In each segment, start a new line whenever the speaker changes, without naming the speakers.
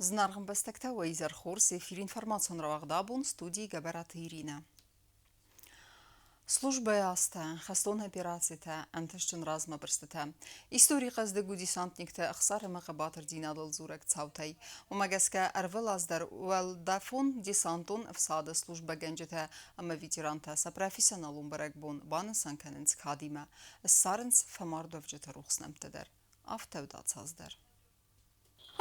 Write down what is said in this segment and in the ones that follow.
Зынаргъ ӕмбӕстӕгтӕ, уӕ изӕр хорз! Эфир информацион рауагъд абон, студийы Гӕбӕраты Иринӕ. Службӕйы азтӕ, хӕстон операцитӕ, ӕнтыстджын размӕбырстытӕ. Историйы хъӕздыг у десантниктӕ ӕхсар ӕмӕ хъӕбатырдзинадыл дзурӕг цаутӕй. Уымӕ гӕсгӕ ӕрвылаз дӕр уӕлдӕфон десантон ӕфсады службӕгӕнджытӕ ӕмӕ ветерантӕ сӕ профессионалон бӕрӕгбон банысан кӕнынц кадимӕ, ссарынц фӕмардуӕвджыты рухс нӕмттӕ дӕр. Афтӕ уыд ацы аз дӕр.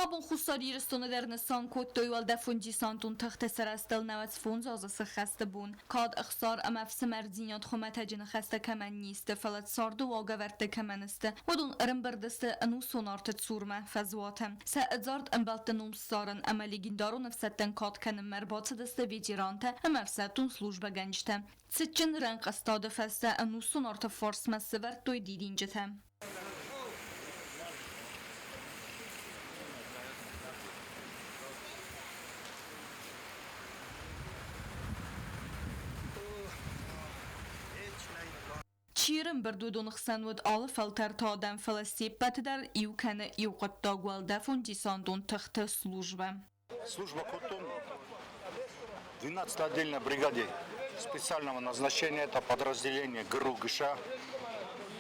Абон Хуссар Ирыстоны дӕр нысан кодтой уӕлдӕфон-десантон тыхты сарӕзтыл 95 азы сыххӕсты бон. Кад, ӕхсар ӕмӕ ӕфсымӕрдзинад хуымӕтӕджы ныхӕстӕ кӕмӕн не сты, фӕлӕ царды уагӕвӕрдтӕ кӕмӕн сты, уыдон ӕрӕмбырд сты ӕнусон арты цурмӕ, фӕзуаты. Сӕ ӕдзард ӕмбӕлтты ном ссарын ӕмӕ легендарон ӕфсӕдтӕн кад кӕнынмӕ ӕрбацыдысты ветерантӕ ӕмӕ ӕфсӕддон службӕгӕнджытӕ. Цытджын рӕнхъыстады фӕстӕ ӕнусон арты фарсмӕ сӕвӕрдтой дидинджытӕ. Чи ӕрӕмбырд, уыдоны хсӕн уыд алы фӕлтӕрты адӕм, фӕлӕ се ппӕты дӕр иу кӕны иу хъуыддаг уӕлдӕфон-десантон тыхты службӕ.
Служба кодтон 12 отдельной бригаде специального назначения, это подразделение ГРУ ГШ.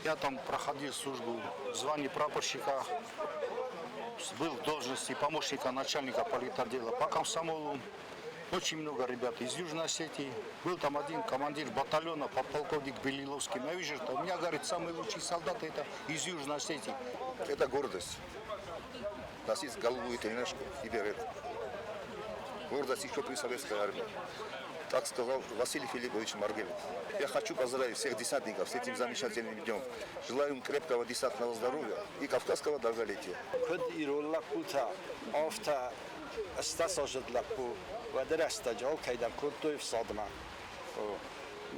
Я там проходил службу в звании прапорщика, был в должности помощника начальника политотдела по комсомолу. Очень много ребят из Южной Осетии. Был там один командир батальона, подполковник Белиловский. Я вижу, что у меня, говорит, самые лучшие солдаты это из Южной Осетии.
Это гордость. Носить голубую тельняшку и берет. Гордость еще при советской армии. Так сказал Василий Филиппович Маргелов. Я хочу поздравить всех десантников с этим замечательным днем. Желаю им крепкого десантного здоровья и кавказского долголетия.
Куыд ирон лӕппутӕ, афтӕ ӕстдӕсаздзыд лӕппу уӕды рӕстӕджы алкӕйдӕр кодтой ӕфсадмӕ.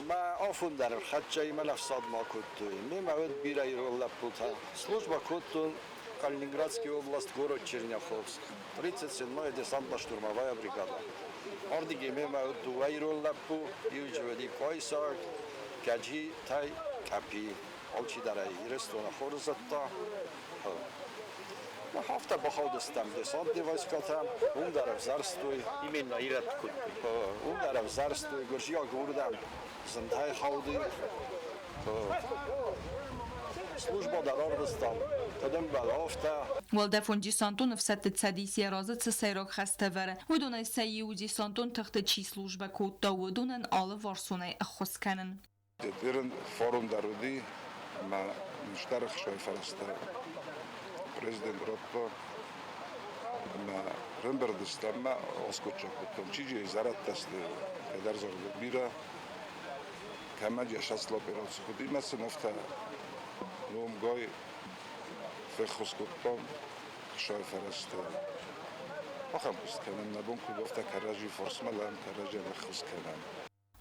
Мӕ афон дӕр ӕрхӕццӕ мӕн ӕфсадмӕ кодтой. Мемӕ уыд бирӕ ирон лӕппутӕ. Службӕ кодтон Калининградский область, город Черняховск. 37-я десантно-штурмовая бригада. Ардыгӕй мемӕ уыд дыууӕ ирон лӕппу, иу уыди Къуайсаг, Гӕджитай Къӕпи. Алчидӕр ӕй Ирыстоны хорз зыдта. Мах афтӕ бахаудыстӕм десантный войскатӕм, уым дӕр ӕвзӕрстой.
Именно ирӕтты кодтой.
Уым дӕр ӕвзӕрстой гуырдзиаг уырдӕм зынтӕй хауди. Службӕ дӕр ӕрвыстам, куыд ӕмбӕлы, афтӕ.
Уӕлдӕфон десантон ӕфсӕдты цӕдис йӕ разы цы сӕйраг хӕстӕ ӕвӕры, уыдонӕй сӕ иу десантон тыхты чи службӕ кодта, уыдонӕн алыварсонӕй ӕххуыс кӕнын.
Ирын форум дӕр уыди, ӕмӕ стӕры хсӕн фӕрӕзтӕ президент радта ӕмӕ рӕмбырд сты ӕмӕ аскъуыддзаг кодтам, чи же зӕрӕдтӕ сты, кӕдӕр зӕгъгӕ бирӕ, кӕмӕн йӕ сӕстыл операци уыди, ӕмӕ сын афтӕ номгай феххуыс кодтам хсӕн фӕрӕзтӕ. Ахӕм куыст кӕнӕм, нӕ бон куыд у, афтӕ кӕрӕдзи фарсмӕ лӕм, кӕрӕдзийӕн ӕххуыс кӕнӕм.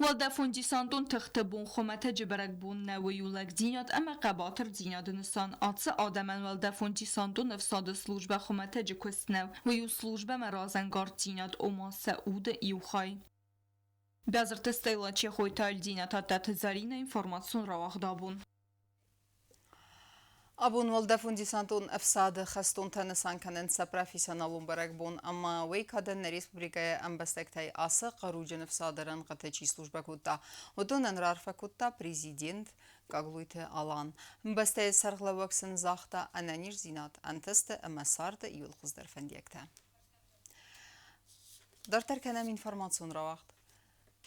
Уӕлдӕфон-десантон тыхты бон хуымӕтӕджы бӕрӕгбон нӕ уый у лӕгдзинад ӕмӕ хъӕбатырдзинады нысан. Ацы адӕмӕн уӕлдӕфон-десантон ӕфсады службӕ хуымӕтӕджы куыст нӕу, уый у службӕмӕ разӕнгарддзинад, ома сӕ уды иу хай. Бязырты Стелла Чехойты Альдинӕ Тадтаты Зӕринӕ информацион рауагъд абон.
Абон уӕлдӕфон-десантон ӕфсады хӕстонтӕ нысан кӕнынц сӕ профессионалон бӕрӕгбон ӕмӕ уый кадӕн нӕ республикӕйы ӕмбӕстӕгтӕй ацы хъаруджын ӕфсады рӕнхъыты чи службӕ кодта, уыдонӕн раарфӕ кодта президент Гаглойты Алан. Бӕстӕйы сӕргълӕууӕг сын загъта ӕнӕниздзинад, ӕнтысты ӕмӕ царды иууыл хуыздӕр фӕндиӕгтӕ. Дарддӕр кӕнӕм информацион рауагъд.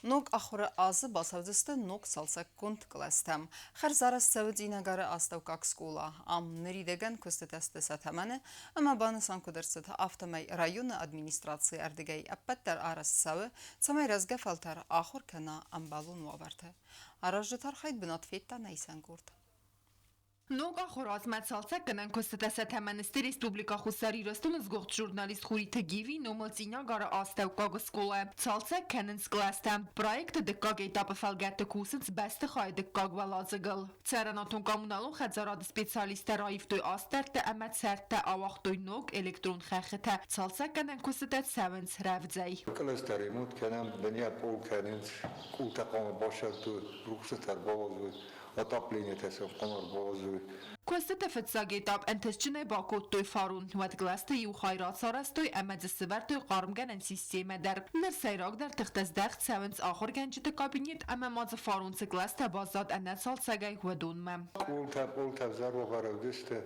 Ног ахуыры азы бацӕудзысты ног цалцӕггонд кълӕстӕм. Хӕрзарӕзт цӕуы Цъинагары астӕуккаг скъола. Ам ныридӕгӕн куыстытӕ сты сӕ тӕмӕны ӕмӕ банысан куыд ӕрцыд, афтӕмӕй районы администрацийы ӕрдыгӕй ӕппӕт дӕр арӕзт цӕуы, цӕмӕй рӕзгӕ фӕлтӕр ахуыр кӕна ӕмбӕлон уавӕрты. Аразджыты архайд бынат федта нӕ исӕн къорд.
Ног ахуырадмӕ цалцӕггӕнӕн куыстытӕ сӕ тӕмӕны сты Республикӕ Хуссар Ирыстоны сгуыхт журналист Хуриты Гиви номыл Цъинагары астӕуккаг скъолайы. Цалцӕг кӕнынц кълӕстӕ. Проекты дыккаг этапы фӕлгӕтты кусынц бӕстыхайы дыккаг уӕладзыгыл. Цӕрӕнуатон-коммуналон хӕдзарады специалисттӕ раивтой астӕрдтӕ ӕмӕ цӕрдтӕ ауагътой ног электрон хӕххытӕ. Цалцӕггӕнӕн куыстытӕ цӕуынц рӕвдзӕй.
Кълӕстӕ ремонт кӕнӕм, бынӕй пъол кӕнынц, къултӕ хъуамӕ басӕттой, рухсытӕ ӕрбауадзой.
Отопление сӕм хъуамӕ ӕрбауадзой.
Куыстыты фыццаг этап ӕнтыстджынӕй бакодтой фарон. Уӕд кълӕсты иу хай рацарӕзтой ӕмӕ дзы сывӕрдтой хъармгӕнӕн системӕ дӕр. Ныр сӕйрагдӕр тыхтӕ здӕхт цӕуынц ахуыргӕнджыты кабинет ӕмӕ ма дзы фарон цы кълӕстӕ баззад ӕнӕцалцӕгӕй, уыдонмӕ.
Къултӕ, пъолтӕ ӕвзӕр уавӕры уыдысты,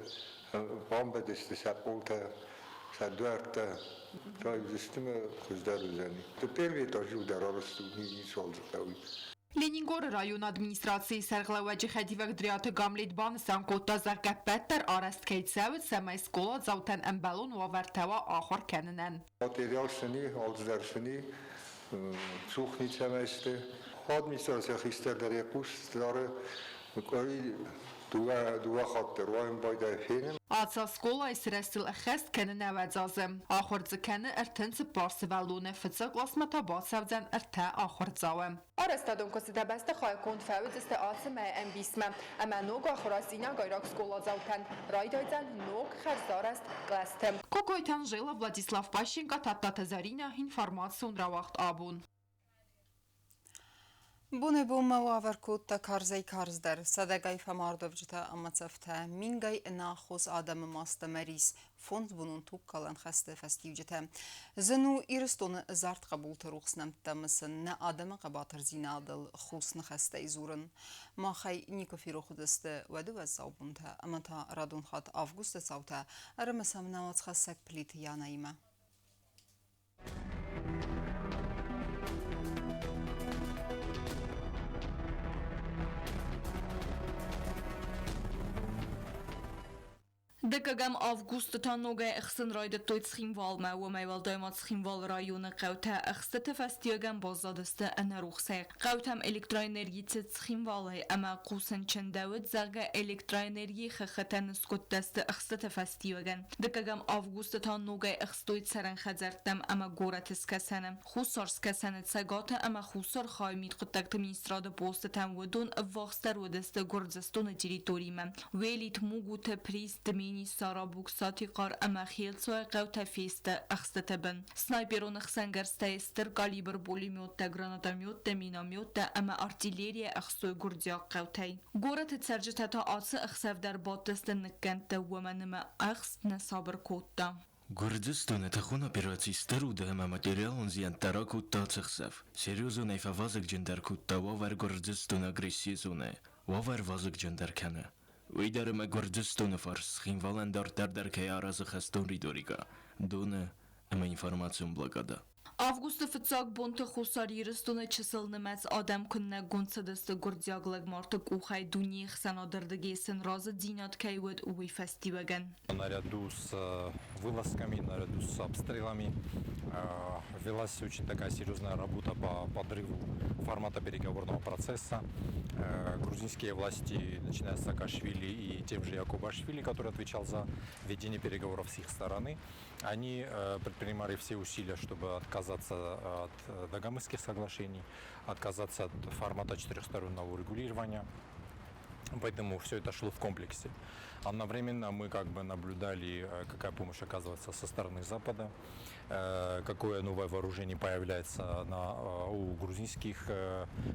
бамбыдысты сӕ пъолтӕ, сӕ дуӕрттӕ. Раивдзысты мӕ хуыздӕр уыдзӕни. Первый этаж иу дӕр арӕзт у, ницуал дзы хъӕуы.
Ленингоры районы администрацийы сӕргълӕууӕджы хӕдивӕг Дриаты Гамлет банысан кодта, зӕгъгӕ, ӕппӕт дӕр арӕзт кӕй цӕуы, цӕмӕй скъоладзаутӕн ӕмбӕлон уавӕртӕ уа ахуыр кӕнынӕн.
Материал сын и, алцыдӕр сын и, цух ницӕмӕй сты. Администрацийы хистӕр дӕр йӕ хъус дары, къуыри дыууӕ хатты руайын байдайы фенын.
Ацы скъолайы сырӕзтыл ӕххӕст кӕны 90 азы. Ахуыр дзы кӕны 34 сывӕллоны, фыццаг къласмӕ та бацӕудзӕн ӕртӕ ахуырдзауы. Арӕзтадон куыстытӕ бӕстыхайы конд фӕуыдзысты ацы мӕйы ӕмбисмӕ ӕмӕ ног ахуырад цъинагайраг скъоладзаутӕн райдайдзӕн ног хӕрзарӕзт кълӕсты. Кокойты Анжела, Владислав Пащенко, Тадтаты Заринӕ, информацион рауагъд абон.
Бонӕй-бонмӕ уавӕр кодта карзӕй-карздӕр. Сӕдӕгай фӕмардуӕвджытӕ ӕмӕ цӕфтӕ, мингай ӕнаххос адӕмы маст ӕмӕ рис, фондзбонон тугкалӕн хӕсты фӕстиуджытӕ. Зын у Ирыстоны ӕдзард хъӕбулты рухс нӕмттӕ мысын, нӕ адӕмы хъӕбатырдзинадыл хус ныхӕстӕй дзурын. Махӕй никуы ферох уыдзысты уӕды уӕззау бонтӕ ӕмӕ та радон хатт августы цаутӕ ӕрымысӕм нӕ уацхӕссӕг Плиты Янаимӕ.
Дыккӕгӕм августы та ногӕй ӕхсын райдыдтой Цхинвалмӕ. Уымӕй уӕлдай ма Цхинвалы районы хъӕутӕ ӕхстыты фӕстиуӕгӕн баззадысты ӕнӕрухсӕй. Хъӕутӕм электроэнерги цыд Цхинвалӕй ӕмӕ хъусын чындӕуыд, зӕгъгӕ, электроэнергийы хӕххытӕ ныскъуыдтӕ сты ӕхстыты фӕстиуӕгӕн. Дыккӕгӕм августы та ногӕй ӕхстой цӕрӕн хӕдзӕрттӕм ӕмӕ горӕты скӕсӕны, Хуссар-Скӕсӕны, Цӕгаты ӕмӕ Хуссар хайы мидхъуыддӕгты министрады постытӕм уыдон ӕввахсдӕр уыдысты Гуырдзыстоны территоримӕ. Уелит, Мугуты, Прис, Дмени, Сарабук, Сатихъар ӕмӕ Хелцуайы хъӕутӕ фесты ӕхстыты бын. Снайперон ӕхсӕнгӕрзтӕй стыр калибр пулеметтӕ, гранатометтӕ, минометтӕ ӕмӕ артиллерийӕ ӕхстой гуырдзиаг хъӕутӕй. Горӕты цӕрджытӕ та ацы ӕхсӕв дӕр бадтысты ныккӕндты, уымӕн ӕмӕ ӕхст нӕ сабыр кодта.
Гуырдзыстоны тыхон операци стыр уыд ӕмӕ материалон зиӕнттӕ ракодта ацы ӕхсӕв. Серьезонӕй фӕвазыгджындӕр кодта уавӕр Гуырдзыстоны агрессийы зонӕйы. Уавӕр вазыгджындӕр кӕны. Уый дӕр ӕмӕ Гуырдзыстоны фарс Цхинвалӕн дарддӕр дӕр кӕй аразы хӕстон риторикӕ, доны ӕмӕ информацион блокадӕ.
Августы фыццаг бонты Хуссар Ирыстоны чысылнымӕц адӕм куынӕггонд цыдысты гуырдзиаг лӕгмарты къухӕй дунейы хсӕнадырдыгӕй сын разыдзинад кӕй уыд, уый фӕстиуӕгӕн.
Наряду с вылазками, наряду с обстрелами велась очень такая серьезная работа по подрыву формата переговорного процесса. Грузинские власти, начиная с Саакашвили и тем же Якубашвили, который отвечал за ведение переговоров с их стороны, они предпринимали все усилия, чтобы отказаться от Дагомысских соглашений, отказаться от формата четырехстороннего урегулирования. Поэтому все это шло в комплексе. Одновременно мы как бы наблюдали, какая помощь оказывается со стороны Запада, какое новое вооружение появляется у грузинских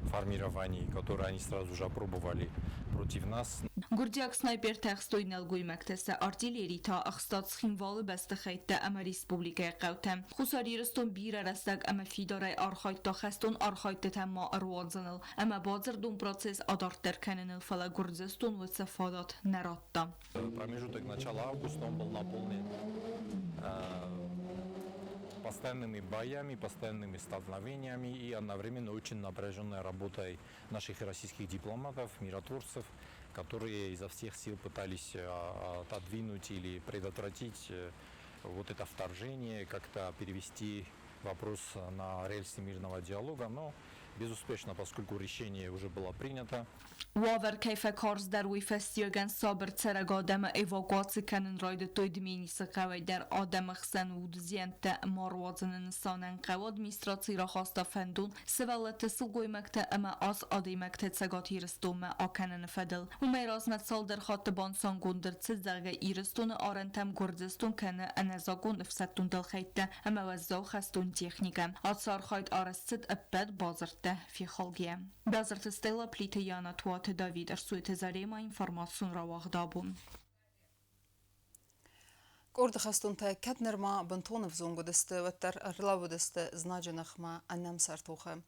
формирований, которые они сразу же опробовали против нас.
Гуырдзиаг снайпертӕ ӕхстой нӕлгоймӕгтӕ сӕ артиллери та ӕхста Цхинвалы бӕстыхӕйттӕ ӕмӕ республикӕйы хъӕутӕ. Хуссар Ирыстон бирӕ рӕстӕг ӕмӕ фидарӕй архайдта хӕстон архайдтытӕ ма ӕруадзыныл ӕмӕ бадзырдон процесс адарддӕр кӕныныл, фӕлӕ Гуырдзыстон уыцы фадат нӕ радта.
Промежуток начала августа он был наполнен постоянными боями, постоянными столкновениями и одновременно очень напряженной работой наших российских дипломатов, миротворцев, которые изо всех сил пытались отодвинуть или предотвратить вот это вторжение, как-то перевести вопрос на рельсы мирного диалога, но безуспешно, поскольку решение уже было принято.
Уавӕр кӕй фӕкарздӕр, уый фӕстиуӕгӕн сабыр цӕрӕг адӕмы эвакуаци кӕнын райдыдтой Дменисы хъӕуӕй дӕр. Адӕмы хсӕн удзиӕнттӕ ма руадзыны нысанӕн хъӕуы администраци рахаста фӕндон сывӕллӕтты, сылгоймӕгтӕ ӕмӕ ас адӕймӕгты Цӕгат Ирыстонмӕ акӕныны фӕдыл. Уымӕй размӕ цалдӕр хатты банысангонд ӕрцыд, зӕгъгӕ, Ирыстоны арӕнтӕм Гуырдзыстон кӕны ӕнӕзакъон ӕфсӕддон дӕлхӕйттӕ ӕмӕ уӕззау хӕстон техникӕ. Ацы архайд арӕзт цыд ӕппӕт бадзырдты. Хӕдзӕрттӕ фехалгӕйӕ. Бязырты Стелла, Плиты Яна, Туаты Давид, Ӕрсойты Зарема, информацион рауагъд абон.
Къорды хӕстонтӕ кӕд нырма бынтон ӕвзонг уыдысты, уӕддӕр ӕрлӕууыдысты знаджы ныхмӕ ӕнӕмсӕр тохы.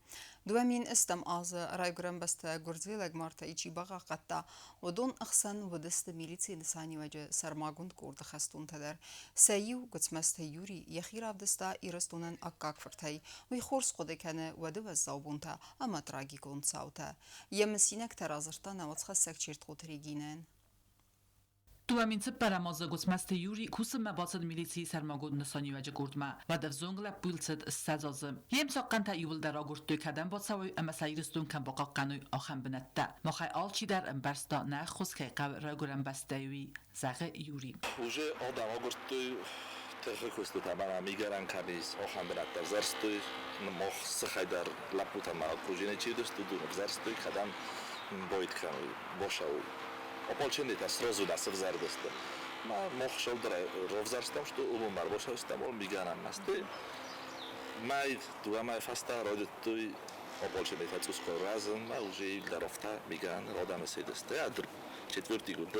2010 азы райгуырӕн бӕстӕ гуырдзыйы лӕгмартӕй чи бахъахъхъӕдта, уыдон ӕхсӕн уыдысты милицийы нысаниуӕджы сӕрмагонд къорды хӕстонтӕ дӕр. Сӕ иу, Гуыцмӕзты Юри, йӕхи равдыста Ирыстонӕн аккаг фыртӕй. Уый хорз хъуыды кӕны уӕды уӕззау бонтӕ ӕмӕ трагикон цаутӕ. Йӕ мысинӕгтӕ радзырдта нӕ уацхӕссӕг Чертхъоты Регинӕйӕн.
2004 азы Гуыцмӕзты Юри кусынмӕ бацыд милицийы сӕрмагонд нысаниуӕджы къордмӕ. Уӕд ӕвзонг лӕппуйыл цыд 20 азы. Йе мцахъхъӕнтӕ иууылдӕр агуырдтой, кӕдӕм бацӕуой ӕмӕ сӕ Ирыстон кӕм бахъахъхъӕной, ахӕм бынӕттӕ. Махӕй алчидӕр ӕмбӕрста, нӕ ӕххуыс кӕй хъӕуы райгуырӕн бӕстӕйы, уый, зӕгъы Юри.
Уже адӕм агуырдтой тыхы куыстытӕ, мӕнӕ мигӕнӕн кӕм ис, ахӕм бынӕттӕ ӕвзӕрстой. Мах сыхӕй дӕр лӕппутӕ ма окружение чи уыдысты, уыдон ӕвзӕрстой, кӕдӕм боит кӕной, бошауй. Ополченитӕ сразу нас ӕвзӕрдысты. Мах шалдӕр равзӕрстам, что уымӕн ӕрбашастам, ол мигӕнӕн насты. Мӕй, дыууӕ мӕйы фӕстӕ райдыдтой ополченитӕ цъуско рӕзынмӕ, уже дӕр афтӕ мигӕнӕн адӕмы цыдысты. Четвертый год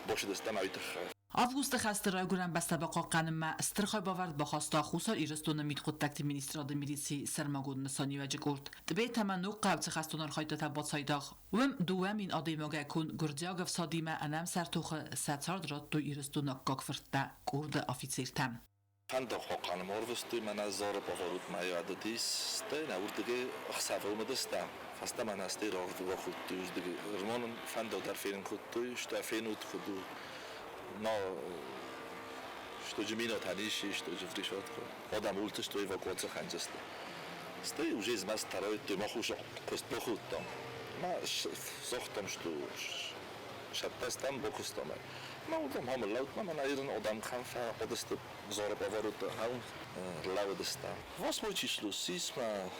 бошыдыстӕм ӕви тыххӕй.
Августы хӕсты райгуырӕн бӕстӕ бахъахъхъӕнынмӕ стыр хайбавӕрд бахаста Хуссар Ирыстоны мидхъуыддӕгты министрады милицийы сӕрмагонд нысаниуӕджы къорд. Тъбет ӕмӕ Ногхъӕуы цы хӕстон архайдтытӕ бацайдагъ, уым 2000 адӕймагӕй конд гуырдзиаг ӕфсадимӕ ӕнӕмсӕр тохы сӕ цард радтой Ирыстоны аккаг фырттӕ, къорды афицертӕ.
Фӕндаг хъахъхъӕнӕм ӕрвыстой, мӕнӕ Зары поворотмӕ ӕдыдис, стӕй нӕ уырдыгӕй ӕхсӕвы уымыдыстӕм. Фӕстӕмӕ нӕ стӕй рахуыдтой уырдыгӕй. Ӕрмон фӕндаг дӕр фенын кодтой, стӕй фенут, куыд у. Но что же минота нищие, что же в решетку. Адӕм уылтыстой эвакуаци хӕндзысты. Стӕй уже измӕст таройдтой, мах уже куыст бахуыдтам. Ма загътам, что сӕттӕстӕм, бакуыстам. Ма уыдон хам лӕудмӕ, мӕнӕ ирон адӕм кӕм фӕхъуыдысты Зары поворотты хам лӕууыдысты. Восьмой число ссис ма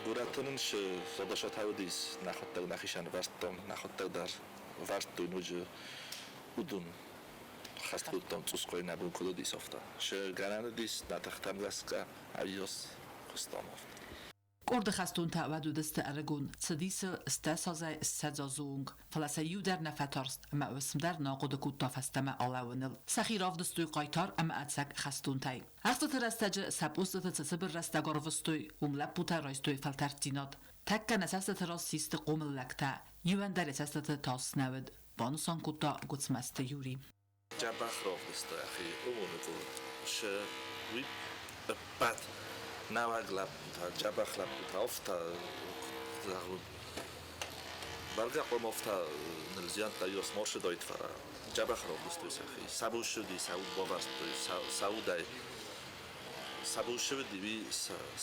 горӕты нын цы задачатӕ уыдис, нӕхуыдтӕг нӕхицӕн вӕрдтам, нӕхуыдтӕг дӕр вӕрдтой ноджы уыдон хӕст кодтам цъусгай нӕ бон куыд уыдис, афтӕ. Цы гӕнӕн уыдис, нӕ тыхтӕм гӕсгӕ ӕвиос куыстам афтӕ.
Къорды хӕстонтӕ уӕд уыдысты ӕрыгон, цыдис сыл 80 азӕй 20 азы онг, фӕлӕ сӕ иу дӕр нӕ фӕтарст ӕмӕ уысм дӕр нӕ ахъуыды кодта фӕстӕмӕ алӕууыныл. Сӕхи равдыстой хъайтар ӕмӕ ӕцӕг хӕстонтӕй. Ӕхстыты рӕстӕджы сӕ постыты цы цыбыр рӕстӕг ӕрвыстой, уым лӕппутӕ райстой фӕлтӕрддзинад. Тӕккӕ нӕ цӕстыты раз систы хъомыл лӕгтӕ, иуӕн дӕр йӕ цӕстыты тас нӕ уыд, банысан кодта Гуыцмӕзты Юри.
Дзӕбӕх равдыста йӕхи умоны сы уый ӕппӕт нӕуӕг лӕппутӕ, дзӕбӕх лӕппутӕ, афтӕ зӕгъун. Бӕргӕ хъуамӕ афтӕ нылзиӕнттӕ ёс маршыдаид, фӕлӕ дзӕбӕх равдыстой сӕхи. Сӕ бон ссыди, сӕ уд бавӕрдтой, сӕ удӕй сӕ бон ссыди, уый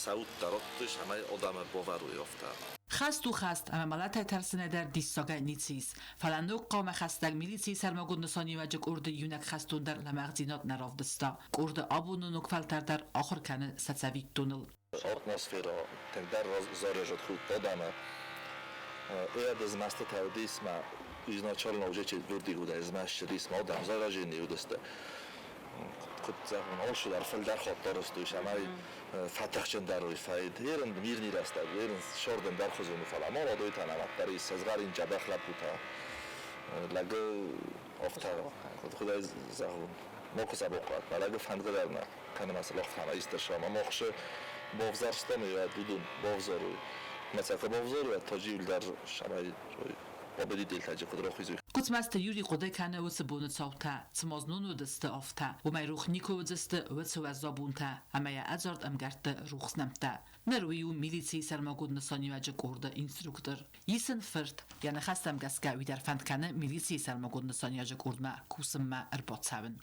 сӕ удтӕ радтой, цӕмӕй адӕмы бавӕрой афтӕ.
Хӕст у хӕст, ӕмӕ мӕлӕтӕй тӕрсынӕй дӕр диссагӕй ницы ис. Фӕлӕ ног хъӕумӕ хӕстӕг милицийы сӕрмагонд нысаниуӕджы къорды иунӕг хӕстон дӕр лӕмӕгъдзинад нӕ равдыста. Къорды абоны ног фӕлтӕр дӕр ахуыр кӕны сӕ цӕвиттоныл.
Атмосферӕ тынгдӕр зарӕзт худт адӕмы. Ӕдызмӕстытӕ уыдис ма изначально уже четвертый года измӕстыдис ма адӕм заражение уыдысты. Куыд зӕгъон, алцыдӕр фылдӕр хатт арӕзтой, цӕмӕй фӕтыхджындӕр уой фӕйд. Ерын мирный рӕстӕг, ерын сордын дӕр хуызоны, фӕлӕ молодой та нӕмаддӕр ис, сызгъӕрин дзӕбӕх лӕппутӕ. Лӕгы афтӕ, куыд ӕй зӕгъон, макуы сӕ бахъуат, мӕ лӕгы фӕндгӕ дӕр нӕ кӕны мӕ сылӕхтӕмӕ исты сӕмӕ махсы бавзӕрстам уыдон бавзарой. Мӕ цӕхы бавзарой, таджиул дӕр сӕмӕй победитель куыд рахизой.
Гуыцмӕзты Юри хъуыды кӕны уыцы боны цаутӕ, цыма знон уыдысты, афтӕ. Уымӕй рух никуы уыдзысты уыцы уӕззау бонтӕ ӕмӕ йӕ ӕдзард ӕмгӕртты рухс нӕмттӕ. Ныр уый у милицийы сӕрмагонд нысаниуӕджы къорды инструктор. Ис ын фырт, йӕ ныхӕстӕм гӕсгӕ уый дӕр фӕнд кӕны милицийы сӕрмагонд нысаниуӕджы къордмӕ кусынмӕ ӕрбацӕуын.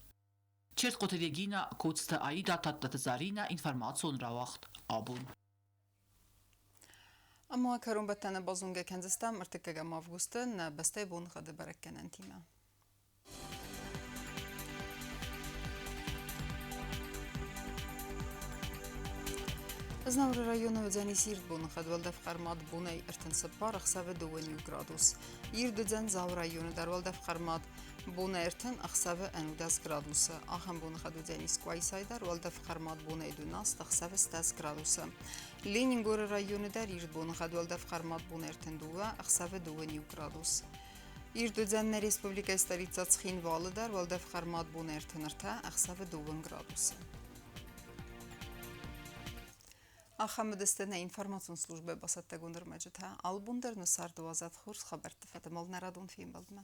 Чертхъоты Регина, Коцты Аида, Тадтаты Заринӕ, информацион рауагъд абон.
Ӕмӕ кӕронбӕттӕны базонгӕ кӕндзыстӕм ӕртыккӕгӕм августы нӕ бӕстӕйы боныгъӕды бӕрӕггӕнӕнтимӕ. Знауыры районы уыдзӕнис ирд боныхъӕд, уӕлдӕф хъӕрмад бонӕй 34, ӕхсӕвы 2 градус. Ирд уыдзӕн Дзауы районы дӕр, уӕлдӕф хъӕрмад. Боны 36 градусы. Ахӕм боныхъӕд уыдзӕнис Къуайсайы дӕр, уӕлдӕф хъӕрмад бонӕй 12, ӕхсӕвы 10 градусы. Ленингоры районы дӕр ирд боныхъӕд, уӕлдӕф хъӕрмад бон 32, ӕхсӕвы 2 градус. Ирд уыдзӕн нӕ республикӕйы столицӕ Цхинвалы дӕр, уӕлдӕф хъӕрмад бон 33, ӕхсӕвы 2 градусы. Ахӕм уыдысты нӕ информацион службӕ бацӕттӕгонд ӕрмӕджытӕ. Алыбон дӕр нӕ царды уадзӕд хорз хабӕртты фӕдыл нӕ радон фембӕлдмӕ.